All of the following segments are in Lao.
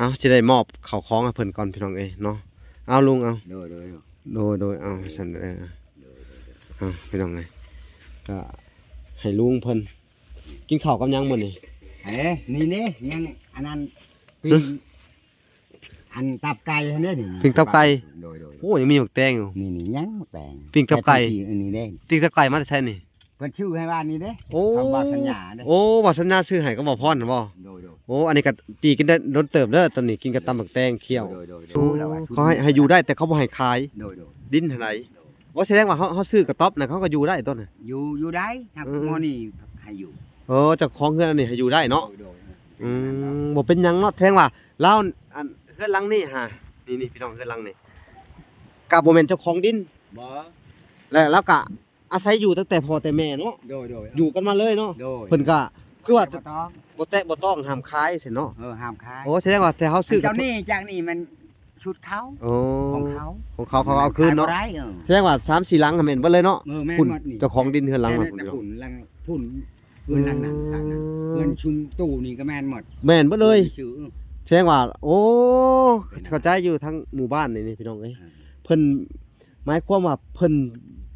ເອົາ ຊິໄດ້ມອບເຂົ້າຂອງໃຫ້ເພິ່ນກ່ອນພີ່ນ້ອງເອີຍເນາະ. ເອົາລຸງ ເອົາ ໂດຍ ໂດຍ ໂດຍ ໂດຍ ເອົາ ຊັ້ນເດີ ໂດຍ ໂດຍ ເອົາ ພີ່ນ້ອງເອີຍ ກະໃຫ້ລຸງເພິ່ນ ກິນເຂົ້າກັບຫຍັງມື້ນີ້? ເອີ ນີ້ເດ້ ຍັງອັນນັ້ນ ປີ້ງ ຮະ? ອັນຕັບໄກ່ຫັ້ນເດ້ນີ້ ປີ້ງຕັບໄກ່ ໂດຍ ໂດຍ ໂອ້ ຍັງມີໝາກແຕງຢູ່ ນີ້ ນີ້ ຍັງໝາກແຕງ ປີ້ງຕັບໄກ່ ແຕ່ປີ້ງອັນນີ້ເດ້ ປີ້ງຕັບໄກ່ມາແຕ່ໃສນີ້? ເພິ່ນຊື້ໃຫ້ວານນີ້ເດ້ ໂອ້ ຂອງບ່າວສັນຍາເດ້ ໂອ້ ບ່າວສັນຍາຊື້ໃຫ້ກັບບ່າວພອນຫັ້ນບໍ່? ໂດຍ ໂດຍ ໂອ້ ອັນນີ້ກໍຈີ່ກິນໄດ້ດົນເຕີບເດີ ຕອນນີ້ກິນກັບຕຳໝາກແຕງຂ້ຽວ ໂດຍ ໂດຍ ໂດຍ ໂອ້ ເຂົາໃຫ້ ໃຫ້ຢູ່ໄດ້ ແຕ່ເຂົາບໍ່ໃຫ້ຂາຍ ໂດຍ ໂດຍ ດິນຫັ້ນໃດ ໂດຍ ໂອ້ ສະແດງວ່າເຮົາ ເຮົາຊື້ກະຕ໊ອບນະ ເຂົາກໍຢູ່ໄດ້ຕົວະ ຢູ່ ຢູ່ໄດ້ ຫາກ ເອີ ໝໍນີ້ໃຫ້ຢູ່ ເອີ ເຈົ້າຂອງເຮືອນອັນນີ້ໃຫ້ຢູ່ໄດ້ເນາະ ໂດຍ ໂດຍ ອືມ ບໍ່ເປັນຫຍັງເນາະ ສະແດງວ່າລາວ ອັນ ເຮືອນຫຼັງນີ້ຫາ ນີ້ ນີ້ ພີ່ນ້ອງ ເຮືອນຫຼັງນີ້ ກະບໍ່ແມ່ນເຈົ້າຂອງດິນ ບໍ່ ແລະ ລາວກະ ອາໄສຢູ່ຕັ້ງແຕ່ພໍ່ແຕ່ແມ່ເນາະ ໂດຍ ໂດຍ ຢູ່ກັນມາເລີຍເນາະ ໂດຍ ເພິ່ນກະຄືວ່າ ແຕ່ບໍ່ຕ້ອງ ບໍ່ແຕະບໍ່ຕ້ອງ ຫ້າມຂາຍຊີ້ເນາະ ເອີ ຫ້າມຂາຍ ໂອ້ ສະແດງວ່າແຕ່ເຮົາຊື້ ອັນເຈົ້ານີ້ຈາກນີ້ມັນຊຸດເຂົາ ໂອ້ ຂອງເຂົາ ຂອງເຂົາ ເຂົາເອົາຄືນເນາະ ຂາຍບໍ່ໄດ້ ເອີ ສະແດງວ່າສາມສີ່ຫຼັງຫັ້ນແມ່ນເບິດເລີຍເນາະ ເອີ ແມ່ນ ພຸ້ນ ໝົດນີ້ ເຈົ້າຂອງດິນເຮືອນຫຼັງຫັ້ນ ແມ່ນແຕ່ພຸ້ນ ຫຼັງພຸ້ນ ເຮືອນຫຼັງນັ້ນ ອືມ ຫຼັງນັ້ນ ເຮືອນຊຸມຕູ້ນີ້ກໍແມ່ນໝົດ ແມ່ນເບິດເລີຍ ເອີ ສະແດງວ່າ ໂອ້ ເປັນ ເຂົ້າໃຈຢູ່ທາງໝູ່ບ້ານນີ້ ພີ່ນ້ອງເອີຍ ເອີ ເພິ່ນ ໝາຍຄວາມວ່າເພິ່ນ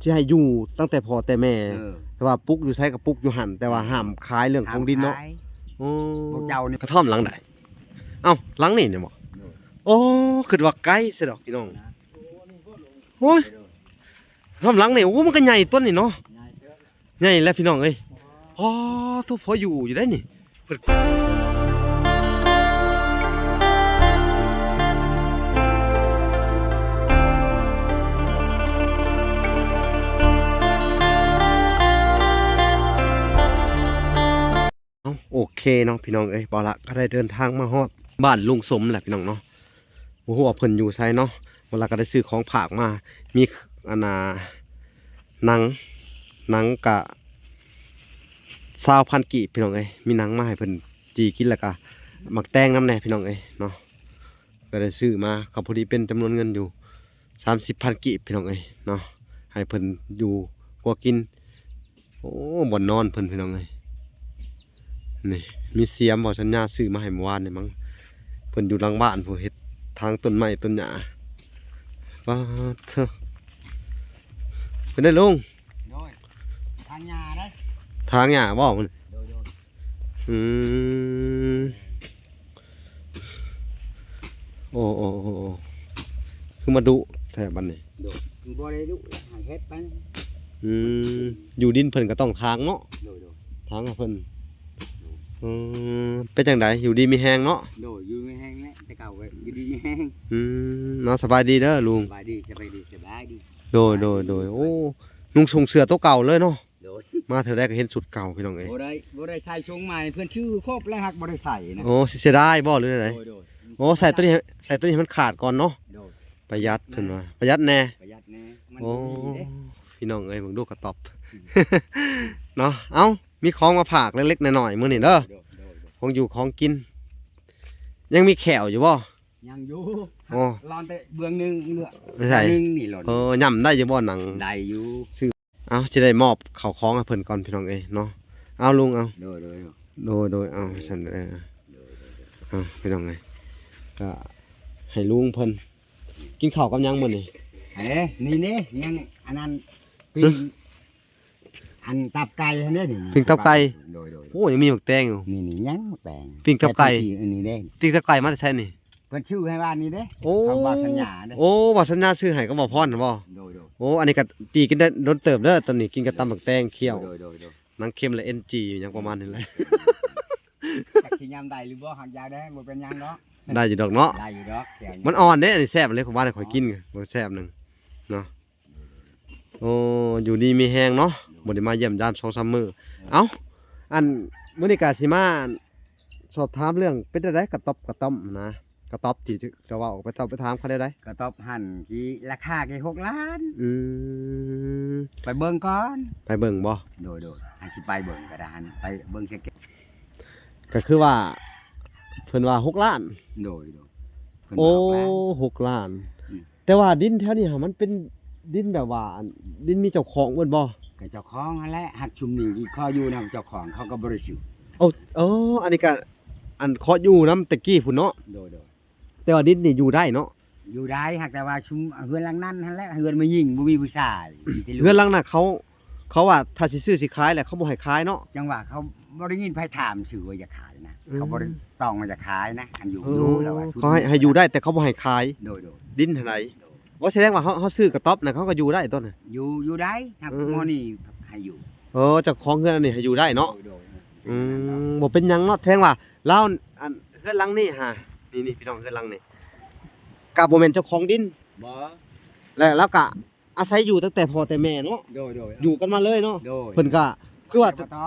ຊິໃຫ້ຢູ່ຕັ້ງແຕ່ພໍ່ແຕ່ແມ່ ເອີ ແຕ່ວ່າປຸກຢູ່ໃສກໍປຸກຢູ່ຫັ້ນ ແຕ່ວ່າຫ້າມຂາຍເລື່ອງຂອງດິນເນາະ ຫ້າມຂາຍ ໂອ້ ພວກເຈົ້ານີ້ ກະທ່ອມຫຼັງໃດ? ເອົ້າ ຫຼັງນີ້ແມ່ນບໍ່? ໂດຍ ໂອ້ ຄິດວ່າໄກຊະດອກພີ່ນ້ອງ ໂອ້ຍ ກະທ່ອມຫຼັງນີ້ ໂອ້ ມັນກໍໃຫຍ່ຕົວະນີ້ເນາະ ໃຫຍ່ເຕີບ ໃຫຍ່ແລ້ວພີ່ນ້ອງເອີຍ ອໍ ໂທ້ ພໍຢູ່ຢູ່ໄດ໋ນີ້ ເອົ້າ ໂອເຄເນາະພີ່ນ້ອງເອີຍ ບ່າວລະກໍໄດ້ເດີນທາງມາຮອດບ້ານລຸງສົມແລ້ວພີ່ນ້ອງເນາະ ບໍ່ຮູ້ວ່າເພິ່ນຢູ່ໃສເນາະ ບ່າວລະກໍໄດ້ຊື້ຂອງຝາກມາ ມີ ອັນນ່າ ໜັງ ໜັງກະຊາວພັນກີບພີ່ນ້ອງເອີຍ ມີໜັງມາໃຫ້ເພິ່ນຈີ່ກິນ ແລ້ວກະໝາກແຕງນຳແດ່ພີ່ນ້ອງເອີຍເນາະ ກໍໄດ້ຊື້ມາ ກໍພໍດີເປັນຈຳນວນເງິນຢູ່ສາມສິບພັນກີບພີ່ນ້ອງເອີຍເນາະ ໃຫ້ເພິ່ນຢູ່ຄົວກິນ ໂອ້ ບ່ອນນອນເພິ່ນພີ່ນ້ອງເອີຍ ນີ້ ມີສຽມ ບ່າວສັນຍາຊື້ມາໃຫ້ມື້ວານນີ້ມັງ ເພິ່ນຢູ່ຫຼັງບ້ານພຸ້ນ ເຮັດທາງຕົ້ນໄມ້ຕົ້ນຫຍ້າ ປາດເທີ ເປັນໄດລຸງ? ໂດຍ ທາງຫຍ້າເດ້ ທາງຫຍ້າບໍ່? ໂດຍ ໂດຍ ອືມ ໂອ້ ໂອ້ ໂອ້ ໂອ້ ຄືມາດຸແທ້ບັດນີ້ ໂດຍ ບໍ່ໄດ້ດຸ ໃຫ້ເຮັດໄປ ອືມ ຢູ່ດິນເພິ່ນກໍຕ້ອງຖາງເນາະ ໂດຍ ໂດຍ ຖາງໃຫ້ເພິ່ນ ໂດຍ ອືມ ເປັນຈັ່ງໃດ ຢູ່ດີມີແຮງເນາະ ໂດຍ ຢູ່ມີແຮງແຫຼະ ແຕ່ເກົ່າກໍຢູ່ດີມີແຮງ ອືມ ເນາະ ສະບາຍດີເດີລຸງ ສະບາຍດີ ສະບາຍດີ ສະບາຍດີ ໂດຍ ໂດຍ ໂດຍ ໂອ້ ນຸ່ງຊົງເສື້ອໂຕເກົ່າເລີຍເນາະ ໂດຍ ມາເທື່ອໃດກໍເຫັນຊຸດເກົ່າພີ່ນ້ອງເອີຍ ບໍ່ໄດ້ ບໍ່ໄດ້ໃສ່ຊົງໃໝ່ ເພິ່ນຊື້ຄົບແລ້ວຫາກບໍ່ໄດ້ໃສ່ນະ ໂອ້ ເສຍດາຍບໍ່ ຫຼືໃດ? ໂດຍ ໂດຍ ໂອ້ ໃສ່ໂຕນີ້ ໃສ່ໂຕນີ້ໃຫ້ມັນຂາດກ່ອນເນາະ ໂດຍ ປະຢັດເພິ່ນວ່າ ປະຢັດແດ່ ປະຢັດແດ່ ມັນ ໂອ້ ບໍ່ມີເດ້ ພີ່ນ້ອງເອີຍ ເບິ່ງດູກະຕ໊ອບ ອືມ ເນາະ ເອົ້າ ມີຂອງມາຝາກເລັກໆນ້ອຍໆມື້ນີ້ເດີ ໂດຍ ໂດຍ ໂດຍ ຂອງຢູ່ຂອງກິນ ຍັງມີແຂ້ວຢູ່ບໍ່? ຍັງຢູ່ ໂອ້ ລອນແຕ່ເບື້ອງໜຶ່ງເຫຼືອ ໃສ? ໜຶ່ງນີ້ລອນ ເອີ ຫຍ້ຳໄດ້ຢູ່ບໍ່ໜັງ? ໄດ້ຢູ່ ເອົາ ຊິໄດ້ມອບເຂົ້າຂອງໃຫ້ເພິ່ນກ່ອນພີ່ນ້ອງເອີຍເນາະ ເອົາລຸງ ເອົາ ໂດຍ ໂດຍ ໂດຍ ໂດຍ ເອົາຊັ້ນເດີ ໂດຍ ໂດຍ ໂດຍ ເອົາພີ່ນ້ອງເອີຍ ກະໃຫ້ລຸງເພິ່ນ ກິນເຂົ້າກັບຫຍັງມື້ນີ້? ເອີ ນີ້ເດ້ ຍັງອັນນັ້ນ ປີ້ງ ຮະ? ອັນຕັບໄກ່ຫັ້ນເດ້ນີ້ ປີ້ງຕັບໄກ່ ໂດຍ ໂດຍ ໂອ້ ຍັງມີໝາກແຕງຢູ່ ນີ້ ນີ້ ຍັງໝາກແຕງ ປີ້ງຕັບໄກ່ ແຕ່ປີ້ງອັນນີ້ເດ້ ປີ້ງຕັບໄກ່ມາແຕ່ໃສນີ້? ເພິ່ນຊື້ໃຫ້ວານນີ້ເດ້ ໂອ້ ຂອງບ່າວສັນຍາເດ້ ໂອ້ ບ່າວສັນຍາຊື້ໃຫ້ກັບບ່າວພອນຫັ້ນບໍ່? ໂດຍ ໂດຍ ໂອ້ ອັນນີ້ກໍຈີ່ກິນໄດ້ດົນເຕີບເດີ ຕອນນີ້ກິນກັບຕຳໝາກແຕງຂ້ຽວ ໂດຍ ໂດຍ ໂດຍ ໜັງເຄັມ ແລະ ເອັນຈີ່ ຫຍັງປະມານນີ້ແຫຼະ ຈັກຊິຍຳໄດ້ຫຼືບໍ່ ຫາກຢາກໄດ້ ບໍ່ເປັນຫຍັງດອກ ໄດ້ຢູ່ດອກເນາະ ໄດ້ຢູ່ດອກ ມັນອ່ອນເດ້ ອັນນີ້ແຊບເລີຍ ຂອງຫວານຂ້ອຍກິນ ມັນແຊບໜຶ່ງເນາະ ໂອ້ ຢູ່ດີມີແຮງເນາະ ບໍ່ໄດ້ມາຢ້ຽມຢາມສອງສາມມື້ ເອີ ເອົ້າ ອັນ ມື້ນີ້ກະຊິມາ ອັນ ສອບຖາມເລື່ອງເປັນຈັ່ງໃດ ກະຕ໊ອບກະຕ້ອມນະ ກະຕ໊ອບທີ່ເຈົ້າເວົ້າ ໄປຕອບໄປຖາມເຂົາແນວໃດ? ກະຕ໊ອບຫັ້ນທີ່ລາຄາທີ່ຫົກລ້ານ ອືມ ໄປເບິ່ງກ່ອນ ໄປເບິ່ງບໍ່? ໂດຍ ໂດຍ ໃຫ້ຊິໄປເບິ່ງກໍໄດ້ຫັ້ນ ໄປເບິ່ງແຕ່ ກໍຄືວ່າເພິ່ນວ່າຫົກລ້ານ ໂດຍ ໂດຍ ເພິ່ນວ່າຫົກລ້ານ ໂອ້ ຫົກລ້ານ ອືມ ແຕ່ວ່າດິນແຖວນີ້ຫາ ມັນເປັນດິນແບບວ່າ ອັນ ດິນມີເຈົ້າຂອງເບິດບໍ່? ກໍເຈົ້າຂອງຫັ້ນແຫຼະ ຫາກຊຸມນີ້ຂໍຢູ່ນຳເຈົ້າຂອງ ເຂົາກໍບໍ່ໄດ້ຊື້ ໂອ້ ເອີ ອັນນີ້ກໍ ອັນ ຂໍຢູ່ນຳແຕ່ກີ້ພຸ້ນເນາະ ໂດຍ ໂດຍ ແຕ່ວ່າດິນນີ້ຢູ່ໄດ້ເນາະ? ຢູ່ໄດ້ ຫາກແຕ່ວ່າຊຸມເຮືອນຫຼັງນັ້ນຫັ້ນແຫຼະ ເຮືອນແມ່ຍິງ ບໍ່ມີຜູ້ຊາຍ ມີແຕ່ລູກ. ເຮືອນຫຼັງນັ້ນເຂົາ ເຂົາວ່າຖ້າຊິຊື້ຊິຂາຍແຫຼະ ເຂົາບໍ່ໃຫ້ຂາຍເນາະ? ຈັ່ງຫວະ ເຂົາບໍ່ໄດ້ຍິນໃຜຖາມຊື່ວ່າຢາກຂາຍນະ. ອືມ ເຂົາບໍ່ໄດ້ຕ້ອງວ່າຢາກຂາຍນະ ອັນຢູ່ ເອີ ຢູ່ແລ້ວວ່າ ເຂົາໃຫ້ ໃຫ້ຢູ່ໄດ້ ແຕ່ເຂົາບໍ່ໃຫ້ຂາຍ. ໂດຍໆ ດິນຫັ້ນໃດ. ໂດຍ ບໍ່ ສະແດງວ່າເຮົາ ເຮົາຊື້ກະຕັອບນະ ເຂົາກໍຢູ່ໄດ້ຕົວະນະ? ຢູ່ ຢູ່ໄດ້ ຫາກ ເອີ ໝໍນີ້ໃຫ້ຢູ່. ເອີ ເຈົ້າຂອງເຮືອນອັນນີ້ໃຫ້ຢູ່ໄດ້ເນາະ? ໂດຍໆ ອືມ ເປັນແນວນັ້ນເນາະ. ບໍ່ເປັນຫຍັງເນາະ ແສດງວ່າລາວ ອັນ ເຮືອນຫຼັງນີ້ຫາ ນີ້ໆ ພີ່ນ້ອງ ເຮືອນຫຼັງນີ້ ກະບໍ່ແມ່ນເຈົ້າຂອງດິນ. ບໍ່ ແລະ ລາວກະອາໄສຢູ່ຕັ້ງແຕ່ພໍ່ແຕ່ແມ່ເນາະ? ໂດຍໆ ຢູ່ກັນມາເລີຍເນາະ? ໂດຍ ເພິ່ນກະຄືວ່າ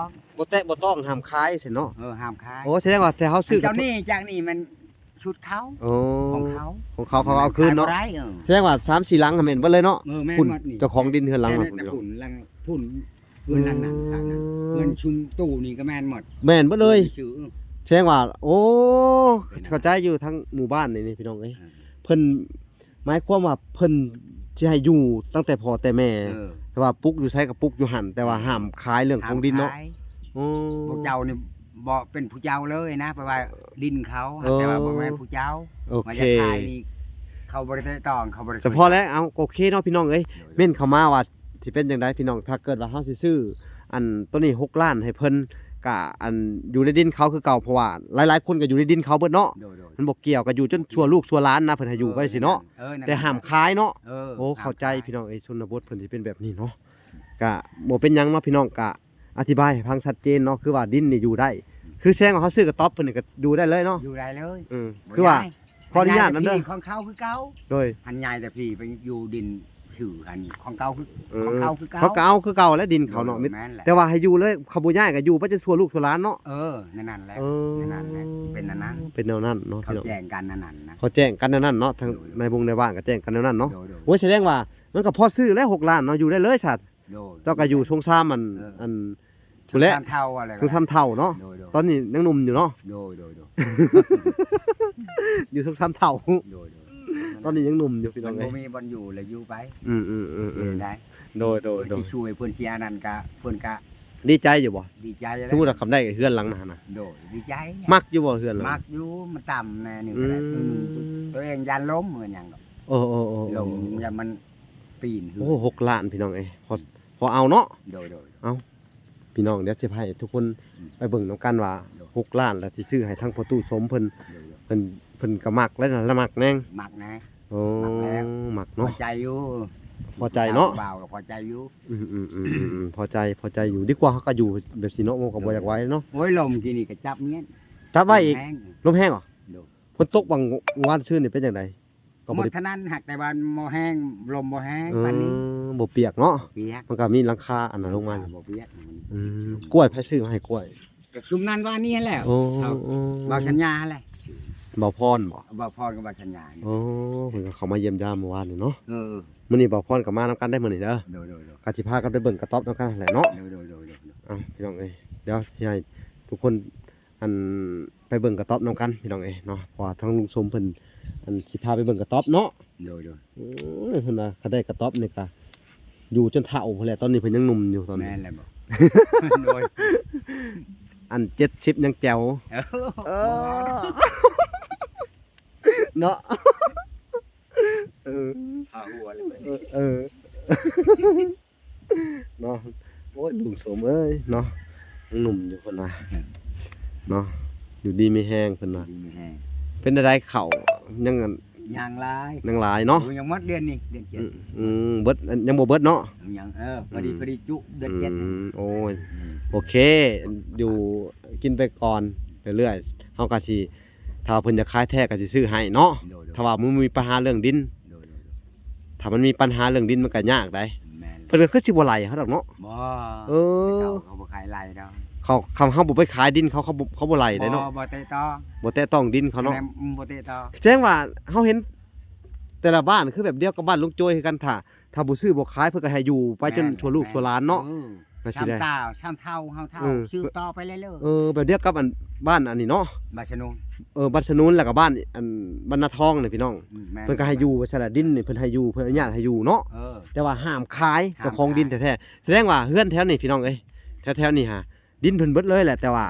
ບໍ່ແຕະບໍ່ຕ້ອງ ຫ້າມຂາຍຊີ້ເນາະ? ເອີ ຫ້າມຂາຍ. ໂອ້ ສະແດງວ່າແຕ່ເຮົາຊື້ ອັນເຈົ້ານີ້ຈາກນີ້ມັນຊຸດເຂົາ. ໂອ້ ຂອງເຂົາ ຂອງເຂົາ ເຂົາເອົາຄືນເນາະ? ຂາຍບໍ່ໄດ້. ເອີ ສະແດງວ່າສາມສີ່ຫຼັງຫັ້ນແມ່ນເບິດເລີຍເນາະ? ເອີ ແມ່ນ ພຸ້ນ ໝົດນີ້ ເຈົ້າຂອງດິນເຮືອນຫຼັງ ແຕ່ ຫັ້ນ ແຕ່ພຸ້ນ ຫຼັງພຸ້ນ ເຮືອນຫຼັງນັ້ນ ອືມ ຫຼັງນັ້ນ ເຮືອນຊຸມຕູ້ນີ້ກໍແມ່ນໝົດ. ແມ່ນເບິດເລີຍ. ຊື່ ສະແດງວ່າ ໂອ້ ເປັນ ເຂົ້າໃຈຢູ່ ທາງໝູ່ບ້ານນີ້ ນີ້ ພີ່ນ້ອງເອີຍ ເອີ ເພິ່ນ ໝາຍຄວາມວ່າເພິ່ນຊິໃຫ້ຢູ່ຕັ້ງແຕ່ພໍ່ແຕ່ແມ່ ເອີ ແຕ່ວ່າປຸກຢູ່ໃສກໍປຸກຢູ່ຫັ້ນ ແຕ່ວ່າຫ້າມຂາຍເລື່ອງຂອງດິນເນາະ? ຫ້າມຂາຍ. ໂອ້ ພວກເຈົ້ານີ້ບໍ່ເປັນຜູ້ເຈົ້າເລີຍນະ ເພາະວ່າດິນເຂົາ ເອີ ແຕ່ວ່າບໍ່ແມ່ນຜູ້ເຈົ້າ. ໂອເຄ ມາຈາກຂາຍນີ້ ເຂົາບໍ່ໄດ້ແຕະຕ້ອງ ເຂົາບໍ່ໄດ້ ສະເພາະແລ້ວ. ເອົາ ໂອເຄເນາະ ພີ່ນ້ອງເອີຍ ໂດຍໆ ເມັ້ນເຂົ້າມາວ່າ ຊິເປັນຈັ່ງໃດພີ່ນ້ອງ ຖ້າເກີດວ່າເຮົາຊິຊື້ອັນໂຕນີ້ຫົກລ້ານໃຫ້ເພິ່ນ ກະອັນຢູ່ໃນດິນເຂົາຄືເກົ່າ ເພາະວ່າຫຼາຍໆຄົນກໍຢູ່ໃນດິນເຂົາເບິດເນາະ. ໂດຍໆ ມັນບໍ່ກ່ຽວ ກໍຢູ່ຈົນຊົ່ວລູກຊົ່ວຫຼານນະ ເພິ່ນໃຫ້ຢູ່ໄວ້ຊີ້ເນາະ. ເອີ ແຕ່ຫ້າມຂາຍເນາະ. ເອີ ໂອ້ ເຂົ້າໃຈພີ່ນ້ອງເອີຍ ຊົນນະບົດເພິ່ນຊິເປັນແບບນີ້ເນາະ. ກະບໍ່ເປັນຫຍັງເນາະ ພີ່ນ້ອງ ກະອະທິບາຍໃຫ້ຟັງຊັດເຈນເນາະ ຄືວ່າດິນນີ້ຢູ່ໄດ້ ອືມ ຄືແສດງວ່າເຮົາຊື້ກະຕັອບເພິ່ນນີ້ກໍຢູ່ໄດ້ເລີຍເນາະ? ຢູ່ໄດ້ເລີຍ. ເອີ ບໍ່ ຄືວ່າ ຍ້າຍ ຂໍອະນຸຍາດນຳເດີ ຂອງເຂົາຄືເກົ່າ. ໂດຍ ຫັ້ນຍ້າຍແຕ່ພີ້ໄປຢູ່ດິນຊື່ຫັ້ນ ຂອງເກົ່າຄື ເອີ ຂອງເຂົາຄືເກົ່າ ເຂົາກໍເອົາຄືເກົ່າແຫຼະ ດິນເຂົາເນາະ. ໂດຍ ແມ່ນແຫຼະ ແຕ່ວ່າໃຫ້ຢູ່ເລີຍ ເຂົາບໍ່ຍ້າຍກໍຢູ່ໄປຈົນຊົ່ວລູກຊົ່ວຫຼານເນາະ. ເອີ ແນວນັ້ນແຫຼະ ເອີ ແນວນັ້ນແຫຼະ ເປັນແນວນັ້ນເນາະ. ເຂົາແຈ້ງກັນແນວນັ້ນນະ ເຂົາແຈ້ງກັນແນວນັ້ນເນາະ ທາງ ໂດຍໆ ໃນວົງໃນວານກໍແຈ້ງກັນແນວນັ້ນເນາະ. ໂດຍໆ ໂອ້ຍ ສະແດງວ່າມັນກໍພໍຊື້ແຫຼະ ຫົກລ້ານເນາະ ຢູ່ໄດ້ເລີຍຊາດ. ໂດຍ ເຈົ້າກໍຢູ່ຊົງຊາມອັນ ເອີ ອັນ ພຸ້ນແຫຼະ ຊົງຊາມເຖົ້າ ຊົງຊາມເຖົ້າເນາະ. ໂດຍໆ ຕອນນີ້ຍັງໜຸ່ມຢູ່ເນາະ. ໂດຍໆ ຢູ່ຊົງຊາມເຖົ້າ. ໂດຍໆ ຕອນນີ້ຍັງໜຸ່ມຢູ່ ພີ່ນ້ອງເອີຍ ມັນບໍ່ມີບ່ອນຢູ່ແລ້ວ ຢູ່ໄປ. ອືມໆໆໆ ເຮັດຈັ່ງໃດ? ໂດຍໆໆ ຊິຊ່ວຍເພິ່ນຊິອັນນັ້ນກະ ເພິ່ນກະດີໃຈຢູ່ບໍ່? ດີໃຈແລ້ວ ສົມມຸດວ່າຄຳໄດ້ເຮືອນຫຼັງນັ້ນນະ. ໂດຍ ດີໃຈ. ມັກຢູ່ບໍ່ເຮືອນຫຼັງ? ມັກຢູ່ ມັນຕ່ຳແນ່ນີ້ກໍໄດ້. ອືມ ໂຕເອງຢ້ານລົ້ມ ເອີ ຫຍັງດອກ. ໂອ້ໆໆໆ ລົ້ມ ຢ້ານມັນປີນ. ໂອ້ ຫົກລ້ານ ພີ່ນ້ອງເອີຍ ພໍ ພໍເອົາເນາະ. ໂດຍໆ ເອົາ ພີ່ນ້ອງ ດຽວຊິພາໃຫ້ທຸກຄົນ ອືມ ໄປເບິ່ງນຳກັນວ່າ ໂດຍ ຫົກລ້ານ ແລ້ວຊິຊື້ໃຫ້ທາງພໍ່ຕູ້ສົມເພິ່ນ. ໂດຍໆ ເພິ່ນ ເພິ່ນກໍມັກແລ້ວນະ ລະມັກແນງ ມັກແນງ. ໂອ້ ມັກແລ້ວ ມັກເນາະ ພໍໃຈຢູ່ ພໍໃຈເນາະ ບ່າວກໍພໍໃຈຢູ່. ອືມໆໆໆ ພໍໃຈ ພໍໃຈຢູ່ ດີກວ່າເຮົາກໍຢູ່ແບບຊີ້ເນາະ ມັນກໍບໍ່ຢາກໄຫວເນາະ. ໂອ້ຍ ລົມກີ້ນີ້ກໍຈັບມຽນ ຈັບໄວ້ອີກ. ລົມແຮງ ລົມແຮງເຫາະ? ໂດຍ ຝົນຕົກຫວ່າງວານຊືນນີ້ເປັນຈັ່ງໃດ? ກໍບໍ່ໄດ້ ໝົດເທົ່ານັ້ນ ຫາກແຕ່ວ່າບໍ່ແຮງ ລົມບໍ່ແຮງ ເອີ ປານນີ້ ບໍ່ປຽກເນາະ. ປຽກ ມັນກໍມີຫຼັງຄາອັນນັ້ນລົງມາ. ບໍ່ປຽກ. ອືມ ກ້ວຍໃຜຊື້ມາໃຫ້? ກ້ວຍກໍຊຸມນັ້ນວານນີ້ແຫຼະ. ໂອ້ ເຂົາ ໂອ້ ບ່າວສັນຍາຫັ້ນແຫຼະ. ບ່າວພອນບໍ? ບ່າວພອນກັບບ່າວສັນຍາ. ໂອ້ ເພິ່ນກໍເຂົ້າມາຢ້ຽມຢາມມື້ວານນີ້ເນາະ. ເອີ ມື້ນີ້ບ່າວພອນກໍມານຳກັນໄດ້ມື້ນີ້ເດີ. ໂດຍໆໆ ກໍຊິພາກັນໄປເບິ່ງກະຕ໊ອບນຳກັນຫັ້ນແຫຼະເນາະ. ໂດຍໆໆໆ ເອົາ ພີ່ນ້ອງເອີຍ ດຽວຊິໃຫ້ທຸກຄົນ ອັນ ໄປເບິ່ງກະຕ໊ອບນຳກັນ ພີ່ນ້ອງເອີຍເນາະ ເພາະວ່າທາງລຸງສົມເພິ່ນ ອັນ ຊິພາໄປເບິ່ງກະຕ໊ອບເນາະ. ໂດຍໆ ໂອ້ຍ ເພິ່ນວ່າຄັນໄດ້ກະຕ໊ອບນີ້ກະຢູ່ຈົນເຖົ້າພຸ້ນແຫຼະ ຕອນນີ້ເພິ່ນຍັງໜຸ່ມຢູ່ຕອນນີ້. ແມ່ນແລ້ວບໍ? ໂດຍ ອັນ ເຈັດສິບຍັງແຈ໋ວ. ເອີ ເອີ ເນາະ ເອີ ພາຫົວເລີຍ ເອີ ເອີ ເນາະ. ໂອ້ຍ ລຸງສົມເອີຍເນາະ ຍັງໜຸ່ມຢູ່ເພິ່ນວ່າ ອືມ ເນາະ ຢູ່ດີມີແຮງເພິ່ນວ່າ ຢູ່ດີມີແຮງ. ເປັນໃດເຂົ້າຍັງ ຍັງຫຼາຍ ຍັງຫຼາຍເນາະ. ໂອ້ຍ ຍັງໝົດເດືອນນີ້ ເດືອນເຈັດ. ອືມ ອືມ ເບິດ ຍັງບໍ່ເບິດເນາະ ຍັງ ເອີ ພໍດີ ອືມ ພໍດີຈຸເດືອນເຈັດ. ອືມ ໂອ້ຍ ອືມ ໂອເຄ ຢູ່ກິນໄປກ່ອນເລື້ອຍໆ ເຮົາກໍຊິ ຖ້າເພິ່ນຢາກຂາຍແທ້ກໍຊິຊື້ໃຫ້ເນາະ. ໂດຍໆ ຖ້າວ່າມັນມີບັນຫາເລື່ອງດິນ ໂດຍໆ ຖ້າມັນມີບັນຫາເລື່ອງດິນມັນກໍຍາກໄດ໋. ແມ່ນ ເພິ່ນກໍຄືຊິບໍ່ໄລ່ເຮົາດອກເນາະ. ບໍ່ ເອີ ເຂົາ ເຂົາບໍ່ຂາຍໄລ່ດອກ ເຂົາ ຄັນເຮົາບໍ່ໄປຂາຍດິນເຂົາ ເຂົາບໍ່ ເຂົາບໍ່ໄລ່ໄດ໋ເນາະ. ບໍ່ ບໍ່ແຕະຕ້ອງ ບໍ່ແຕະຕ້ອງດິນເຂົາເນາະ. ແມ່ນ ບໍ່ແຕະຕ້ອງ ສະແດງວ່າເຮົາເຫັນແຕ່ລະບ້ານຄືແບບດຽວກັບບ້ານລຸງໂຈຍຄືກັນ ຖ້າ ຖ້າບໍ່ຊື້ບໍ່ຂາຍເພິ່ນກໍໃຫ້ຢູ່ໄປຈົນ ແມ່ນ ຊົ່ວລູກ ແມ່ນ ຊົ່ວຫຼານເນາະ. ເອີ ກໍຊິໄດ້ ຊຳຕາ ຊຳເຖົ້າ ເຮົາເຖົ້າ ເອີ ສືບຕໍ່ໄປເລື້ອຍໆ. ເອີ ແບບດຽວກັບອັນ ບ້ານອັນນີ້ເນາະ ບ້ານສະໜູນ. ເອີ ບ້ານສະໜູນ ແລ້ວກໍບ້ານອັນ ບ້ານນາທອງນີ້ພີ່ນ້ອງ. ອືມ ແມ່ນ ເພິ່ນກໍໃຫ້ຢູ່ ແມ່ນ ວ່າຊັ້ນລະ ດິນນີ້ເພິ່ນໃຫ້ຢູ່ ເພິ່ນອະນຸຍາດໃຫ້ຢູ່ເນາະ. ເອີ ແຕ່ວ່າຫ້າມຂາຍ ຫ້າມຂາຍ ເຈົ້າຂອງດິນແທ້ໆ. ສະແດງວ່າເຮືອນແຖວນີ້ພີ່ນ້ອງເອີຍ ແຖວໆນີ້ຫາ ດິນເພິ່ນເບິດເລີຍແຫຼະ ແຕ່ວ່າ